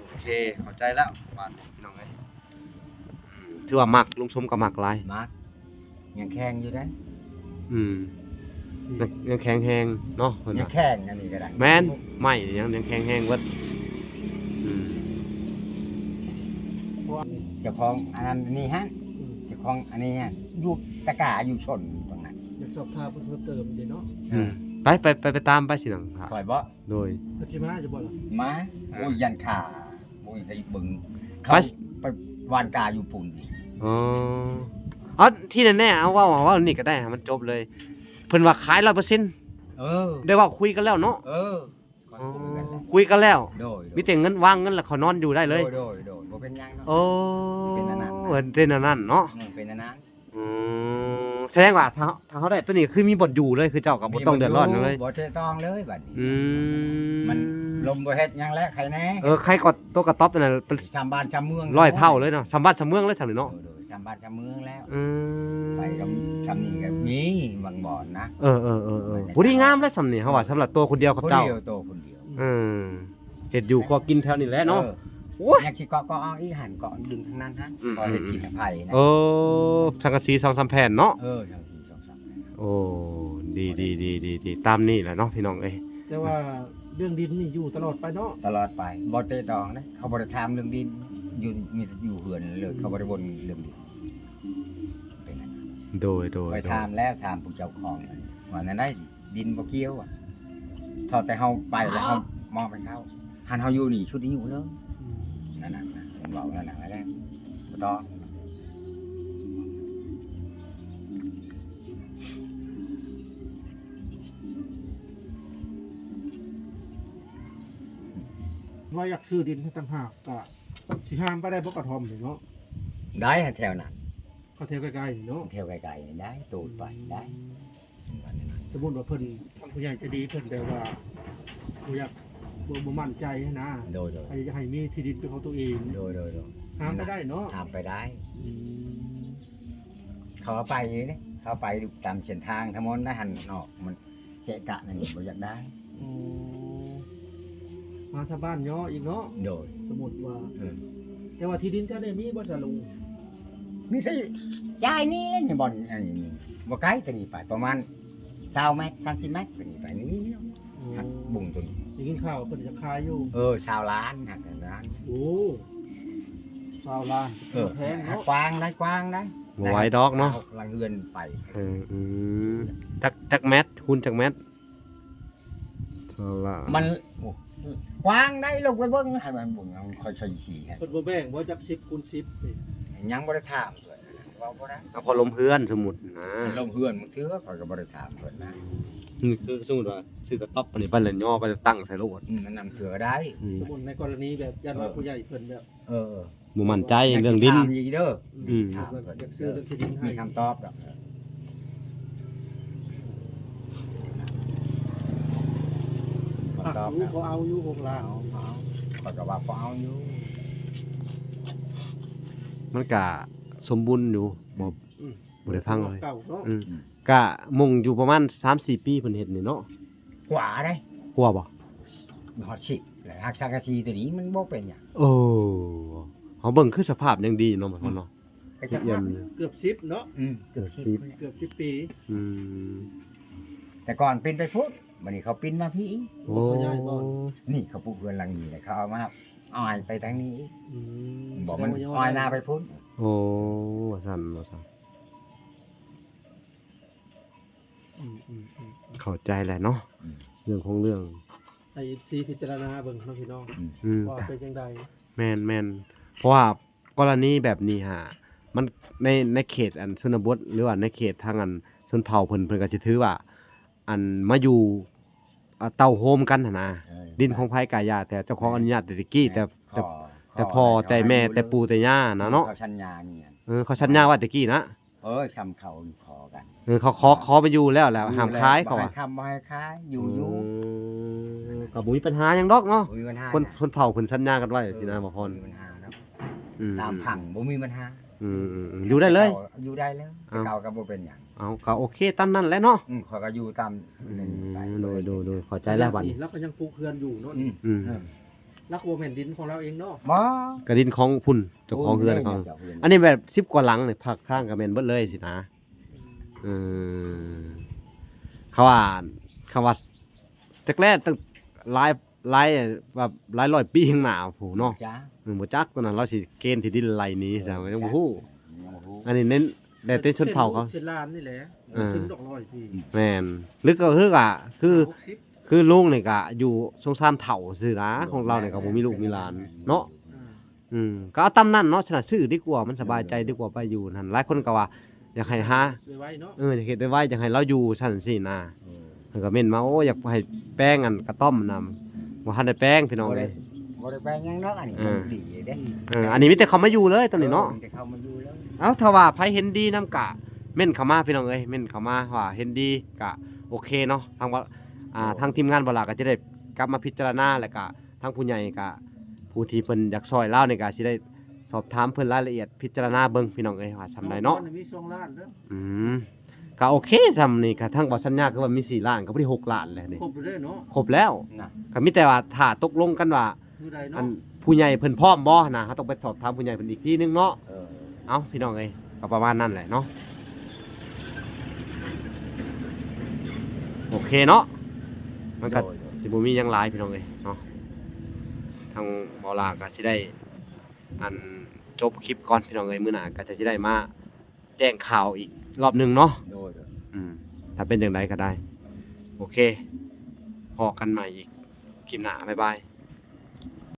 ໂອເຄ ເຂົ້າໃຈແລ້ວ ບາດນີ້ພີ່ນ້ອງເອີຍ ອືມ ຖືວ່າມັກ ລຸງສົມກໍມັກຫຼາຍ ມັກ ຍັງແຂງຢູ່ເດ້ ອືມ ອືມ ຍັງ ຍັງແຂງແຮງເນາະ ເພິ່ນວ່າ ຍັງແຂງ ອັນນີ້ກໍໄດ້ ແມ່ນ ໄມ້ຍັງ ຍັງແຂງແຮງເບິດ ອືມ ເຈົ້າຂອງອັນນັ້ນນີ້ຫັ້ນ ອືມ ເຈົ້າຂອງອັນນີ້ຫັ້ນ ຢູ່ຕະກາຢູ່ຊົນຕອງນັ້ນ ຢາກສອບຖາມເພີ່ມເຕີມເດ້ເນາະ ອືມ ອືມ ໄປ ໄປ ໄປ ໄປຕາມໄປຊິໜັງ ຂ້ອຍບໍ? ໂດຍ ເພິ່ນຊິມາຢູ່ບໍ່ລະ? ມາ ໂອ້ຍ ຢ້ານຂ້າ ໂອ້ຍ ໃຫ້ເບິ່ງ ໄປ ເຂົາໄປຫວ່ານກາຢູ່ພຸ້ນອີກ ອໍ ເອົາ ທີ່ແນ່ໆ ເອົາເວົ້າ ເວົ້ານີ້ກໍໄດ້ ໃຫ້ມັນຈົບເລີຍ ເພິ່ນວ່າຂາຍຮ້ອຍເປີເຊັນ ເອີ ໄດ້ເວົ້າຄຸຍກັນແລ້ວເນາະ ເອີ ເຂົາຄຸຍກັນແລ້ວ ຄຸຍກັນແລ້ວ ໂດຍ ໂດຍ ມີແຕ່ເງິນ ວາງເງິນແລ້ວເຂົານອນຢູ່ໄດ້ເລີຍ ໂດຍ ໂດຍ ໂດຍ ບໍ່ເປັນຫຍັງເນາະ ໂອ້ ເປັນອັນນັ້ນນະ ເປັນອັນນັ້ນເນາະ ເອີ ເປັນອັນນັ້ນ ອືມ ສະແດງວ່າຖ້າ ຖ້າເຮົາໄດ້ໂຕນີ້ ຄືມີບ່ອນຢູ່ເລີຍ ຄືເຈົ້າກໍບໍ່ຕ້ອງເດືອດຮ້ອນເລີຍ ບໍ່ເດືອດຮ້ອນເລີຍບັດນີ້. ອືມ ມັນລົມບໍ່ເຮັດຫຍັງແລ້ວ ໃຄແນ່. ເອີ ໃຄກວ່າໂຕກະຕ໊ອບນັ້ນນະ ເປັນສຳບ້ານສຳເມືອງ ຮ້ອຍເທົ່າເລີຍເນາະ ສຳບ້ານສຳເມືອງເລີຍສ່ຳນີ້ເນາະ. ໂດຍ ໂດຍ ສຳບ້ານສຳເມືອງແລ້ວ. ອືມ ໄປກໍສ່ຳນີ້ກໍມີບາງບ່ອນນະ. ເອີ ເອີ ເອີ ເອີ ພໍດີງາມແລ້ວສ່ຳນີ້ ເຮົາວ່າສຳລັບໂຕຄົນດຽວກັບເຈົ້າ ຜູ້ດຽວ ໂຕຄົນດຽວ. ອືມ ເຮັດຢູ່ກໍກິນແຖວນີ້ແຫຼະເນາະ. ເອີ ໂອ້ຍ ຍັງຊິເກາະ ເກາະເອົາອີກຫັ້ນ ເກາະດຶງທາງນັ້ນຫັ້ນ ອືມ ເກາະເຮັດ ອືມ ກິນອະໄພນະ. ໂອ້ ສັງກະສີສອງສາມແຜ່ນເນາະ. ເອີ ສັງກະສີສອງສາມແຜ່ນ. ໂອ້ ດີ ດີ ຕາມນີ້ແຫຼະເນາະພີ່ນ້ອງເອີຍ. ແຕ່ວ່າເລື່ອງດິນນີ້ຢູ່ຕະຫຼອດໄປເນາະ? ຕະຫຼອດໄປ ບໍ່ເຕະຕອງເດ້ ເຂົາບໍ່ໄດ້ຖາມເລື່ອງດິນ ຢູ່ ມີແຕ່ຢູ່ເຮືອນເລີຍ ເຂົາບໍ່ໄດ້ວົນເລື່ອງດິນ ເປັນຫຍັງ? ໂດຍ ໂດຍ ຂ້ອຍຖາມແລ້ວ ຖາມຜູ້ເຈົ້າຂອງ ວ່າແນວໃດ? ດິນບໍ່ກ່ຽວ ເທົ່າແຕ່ເຮົາໄປແລ້ວເຮົາມອບໃຫ້ເຂົາ ຄັນເຮົາຢູ່ນີ້ຊຸດອາຍຸເລີຍ. ອືມ ນັ້ນນະ ເພິ່ນເວົ້ານັ້ນນະ ແລ້ວບໍ່ຕ້ອງ ວ່າຢາກຊື້ດິນໃຫ້ຕ່າງຫາກ ກະຊິຫາມໄປໄດ້ບໍ່ກະທ່ອມນີ້ເນາະ? ໄດ້ ແຖວນັ້ນ ເຂົາແຖວໃກ້ໆນີ້ເນາະ? ແຖວໃກ້ໆນີ້ໄດ້ ໂຕໄປໄດ້. ອືມ ສົມມຸດວ່າເພິ່ນ ທາງຜູ້ໃຫຍ່ໃຈດີເພິ່ນແບບວ່າບໍ່ຢາກ ບໍ່ ບໍ່ໝັ້ນໃຈຫັ້ນນະ. ໂດຍໆ ໃຫ້ ໃຫ້ມີທີ່ດິນເປັນຂອງຕົວເອງ. ໂດຍໆໆ ຫາມໄປໄດ້ເນາະ? ຫາມໄປໄດ້. ອືມ ເຂົາເອົາໄປເດ້ ເຂົາໄປຢູ່ຕາມເສັ້ນທາງຖະໜົນນະ ຫັ້ນນອກມັນ ເກະກະນັ້ນບໍ່ຢາກໄດ້. ໂອ້ ມາຊາວບ້ານຍໍອີກເນາະ? ໂດຍ ສົມມຸດວ່າ ເອີ ແຕ່ວ່າທີ່ດິນເຈົ້ານີ້ມີບໍ່ສະລຸງ? ມີແຕ່ຈ່າຍນີ້ ນີ້ບ່ອນອັນນີ້ ບໍ່ໄກແຕ່ນີ້ໄປ ປະມານຊາວແມັດ ສາມສິບແມັດ ໄປນີ້ ໄປນີ້. ໂອ້ ຮັກບຸງຕົວນີ້ ໄດ້ຍິນຂ່າວວ່າເພິ່ນຈະຂາຍຢູ່. ເອີ ຊາວລ້ານ ຮັກລ້ານ. ໂອ້ ຊາວລ້ານ ເອີ ແພງເນາະ? ກວ້າງໄດ໋ ກວ້າງໄດ໋ ບໍ່ໄຫວດອກເນາະ ຫຼັງເຮືອນໄປ. ເອີ ອືມ ຈັກ ຈັກແມັດ ຄູນຈັກແມັດ? ສາລາ ມັນ ໂອ້ ກວ້າງໄດ໋ ລົງໄປເບິ່ງໃຫ້ມັນບຸນ ມັນຄ່ອຍໃສ່ສີໃຫ້. ເພິ່ນບໍ່ແບ່ງບໍ່ຈັກສິບຄູນສິບນີ້? ຍັງບໍ່ໄດ້ຖາມເພິ່ນ ເວົ້າບໍ່ໄດ້. ເອົາພໍລົມເຮືອນ ສົມມຸດນະ ລົມເຮືອນ ບາງເທື່ອຂ້ອຍກໍບໍ່ໄດ້ຖາມເພິ່ນນະ. ອືມ ຄືສົມມຸດວ່າຊື້ກະຕັອບອັນນີ້ໄປແລ້ວຍໍໄປຕັ້ງໃສ່ໂລດ. ອືມ ມັນນຳເທື່ອກໍໄດ້. ອືມ ສົມມຸດໃນກໍລະນີແບບ ຢ້ານວ່າ ເອີ ຜູ້ໃຫຍ່ເພິ່ນແບບ ເອີ ບໍ່ໝັ້ນໃຈເລື່ອງດິນ. ຖາມອີກເດີ. ອືມ ຖາມເພິ່ນ ຢາກຊື້ເລື່ອງທີ່ດິນໃຫ້ ມີຄຳຕອບດອກ. ຄຳຕອບ ພວກເຮົາຢູ່ ພວກລາວ ເຮົາ ຂ້ອຍກໍວ່າພວກເຮົາຢູ່ ມັນກະສົມບູນຢູ່ ບໍ່ ອືມ ບໍ່ໄດ້ພັງເລີຍ. ເກົ່າເນາະ ອືມ ອືມ ກະມຸງຢູ່ປະມານສາມສີ່ປີເພິ່ນເຮັດນີ້ເນາະ. ກວ່າເດ້ ກວ່າບໍ່? ຮອດສິບແລ້ວ ຮັກສັງກະສີຕົວນີ້ມັນບໍ່ເປັນຫຍັງ. ເອີ ເຮົາເບິ່ງຄືສະພາບຍັງດີເນາະ ອືມ ເນາະ ກໍຈັກ ເກືອບສິບເນາະ. ອືມ ເກືອບສິບ ເກືອບສິບປີ. ອືມ ແຕ່ກ່ອນປິ່ນໄປພຸ້ນ ບັດນີ້ເຂົາປິ່ນມາພີ້ອີກ. ໂອ້ ນີ້ເຂົາປຸກເຮືອນຫຼັງນີ້ແລ້ວ ເຂົາເອົາມາອ້າຍໄປທາງນີ້ອີກ. ອືມ ບໍ່ ມັນອ້ອຍໜ້າໄປພຸ້ນ. ໂອ້ ວ່າຊັ້ນ ວ່າຊັ້ນ. ອືມໆໆ ເຂົ້າໃຈແຫຼະເນາະ ອືມ ເລື່ອງຂອງເລື່ອງ ໃຫ້ເອັຟຊີພິຈາລະນາເບິ່ງເນາະພີ່ນ້ອງ ອືມ ອືມ ວ່າເປັນຈັ່ງໃດ. ແມ່ນໆ ເພາະວ່າກໍລະນີແບບນີ້ຫາ ມັນໃນ ໃນເຂດອັນຊົນນະບົດ ຫຼືວ່າໃນເຂດທາງອັນຊົນເຜົ່າເພິ່ນ ເພິ່ນກໍຊິຖືວ່າ ອັນມາຢູ່ ອ່າ ເຕົ້າໂຮມກັນຫັ້ນນະ. ເອີ ດິນຂອງໃຜກະຢ່າ ແຕ່ເຈົ້າຂອງອະນຸຍາດແຕ່ຕະກີ້ ແຕ່ ແຕ່ ແຕ່ພໍ່ແຕ່ແມ່ແຕ່ປູ່ແຕ່ຍ່ານະເນາະ ເຂົາສັນຍານີ້. ເອີ ເຂົາສັນຍາໄວ້ແຕ່ກີ້ນະ. ເອີ ຊ່ຳເຂົາຂໍກັນ ເອີ ເຂົາຂໍ ຂໍມາຢູ່ແລ້ວ ແລ້ວຫ້າມຂາຍ ເຂົາວ່າ ບໍ່ໃຫ້ຂາຍ ຢູ່ ຢູ່ ເອີ ກໍບໍ່ມີບັນຫາຫຍັງດອກເນາະ ບໍ່ມີບັນຫາ. ຄົນ ຄົນເຜົ່າເພິ່ນສັນຍາກັນໄວ້ ເອີ ຊີ້ນະ ບໍ່ພອນ ບໍ່ມີບັນຫາດອກ ອືມ ຕາມພັງບໍ່ມີບັນຫາ. ອືມໆໆ ຢູ່ໄດ້ເລີຍ ເຈົ້າກໍຢູ່ໄດ້ເລີຍ ເອົ້າ ເຈົ້າກໍບໍ່ເປັນຫຍັງ. ເອົ້າ ກໍໂອເຄຕາມນັ້ນແຫຼະເນາະ ອືມ ຂ້ອຍກໍຢູ່ຕາມ ອືມ ນີ້ໄປ. ໂດຍໆໆ ເຂົ້າໃຈແລ້ວບັດນີ້ ລາວກໍຍັງປູກເຮືອນຢູ່ເນາະ. ອືມ ອືມ ເອີ ລາວກໍບໍ່ແມ່ນດິນຂອງລາວເອງເນາະ ບໍ່ ກໍດິນຂອງພຸ້ນ ເຈົ້າຂອງເຮືອນເຂົາ. ອັນນີ້ແບບສິບກວ່າຫຼັງນີ້ ພາກທາງກໍແມ່ນເບິດເລີຍຊີ້ນະ. ອືມ ເອີ ເຂົາວ່າ ເຂົາວ່າ ແຕ່ແລກຕັ້ງຫຼາຍ ຫຼາຍ ແບບຫຼາຍຮ້ອຍປີຂ້າງໜ້າພຸ້ນເນາະ. ເອີ ບໍ່ຈັກ ຕອນນັ້ນລາວຊິເກນທີ່ດິນໄລ່ໜີຊະ ຍັງບໍ່ຮູ້ ຍັງບໍ່ຮູ້. ອັນນີ້ເນັ້ນແຕ່ຊົນເຜົ່າເຂົາ ເສັ້ນລູກເສັ້ນຫຼານນີ້ແຫຼະ ເອີ ເຖິງດອກຮ້ອຍປີ. ແມ່ນ ຫຼືກໍຄືວ່າ ຄື ຫ້າຫົກສິບ ຄືລຸງນີ້ກະຢູ່ສົງສານເຖົ້າຊື່ນະ ຂອງລາວນີ້ກໍບໍ່ມີລູກມີຫຼານເນາະ. ອືມ ອືມ ກໍເອົາຕາມນັ້ນເນາະ ຊັ້ນນະ ຊື້ດີກວ່າ ມັນສະບາຍໃຈດີກວ່າໄປຢູ່ຫັ້ນ. ຫຼາຍຄົນກໍວ່າຢາກໃຫ້ຫາ ໄວໆເນາະ ເອີ ຢາກເຮັດໄວໆ ຢາກໃຫ້ລາວຢູ່ຊັ້ນຊີ້ນະ. ເອີ ເພິ່ນກໍເມັ້ນມາ ໂອ້ ຢາກໃຫ້ແປງອັນກະຕ້ອມນຳ ບໍ່ທັນໄດ້ແປງພີ່ນ້ອງເອີຍ. ບໍ່ໄດ້ແປງຫຍັງດອກ ອັນນີ້ ເອີ ດີເດ້. ເອີ ອັນນີ້ມີແຕ່ເຂົາມາຢູ່ເລີຍຕອນນີ້ເນາະ ເອີ ມີແຕ່ເຂົາມາຢູ່ເລີຍ. ເອົ້າ ຖ້າວ່າໃຜເຫັນດີນຳກະ ເມັ້ນເຂົ້າມາພີ່ນ້ອງເອີຍ ເມັ້ນເຂົ້າມາວ່າເຫັນດີກະໂອເຄເນາະ ທາງວ່າ ອ່າ ໂດຍ ທາງທີມງານບໍ່ຫຼ້າກໍຈະໄດ້ກັບມາພິຈາລະນາ ແລ້ວກະທາງຜູ້ໃຫຍ່ກະ ຜູ້ທີ່ເພິ່ນຢາກຊ່ອຍລາວນີ້ກະຊິໄດ້ສອບຖາມເພິ່ນລາຍລະອຽດ ພິຈາລະນາເບິ່ງພີ່ນ້ອງເອີຍວ່າສ່ຳໃດເນາະ ມີສອງລ້ານເດີ ອືມ ກະໂອເຄ ສ່ຳນີ້ກະທາງບໍ່ສັນຍາຄືວ່າມີສີ່ລ້ານ ກະພໍດີຫົກລ້ານແລ້ວນີ້ ຄົບແລ້ວເນາະ ຄົບແລ້ວ ນະ ກະມີແຕ່ວ່າຖ້າຕົກລົງກັນວ່າ ມື້ໃດເນາະ ອັນຜູ້ໃຫຍ່ເພິ່ນພ້ອມບໍ່ນະ ເຮົາຕ້ອງໄປສອບຖາມຜູ້ໃຫຍ່ເພິ່ນອີກທີໜຶ່ງເນາະ ເອີ ເອົາ ພີ່ນ້ອງເອີຍ ກໍປະມານນັ້ນແຫຼະເນາະ ໂອເຄເນາະ ມັນກໍ ໂດຍ ໂດຍ ຊິບໍ່ມີຫຍັງຫຼາຍພີ່ນ້ອງເອີຍເນາະ ທາງບໍ່ຫຼ້າກໍຊິໄດ້ ອັນ ຈົບຄລິບກ່ອນພີ່ນ້ອງເອີຍ ມື້ໜ້າກໍຈະ ຈະໄດ້ມາແຈ້ງຂ່າວອີກລອບໜຶ່ງເນາະ ໂດຍ ໂດຍ ອືມ ຖ້າເປັນຈັ່ງໃດກໍໄດ້ ໂອເຄ ພໍ້ກັນໃໝ່ອີກຄລິບໜ້າ ບາຍບາຍ.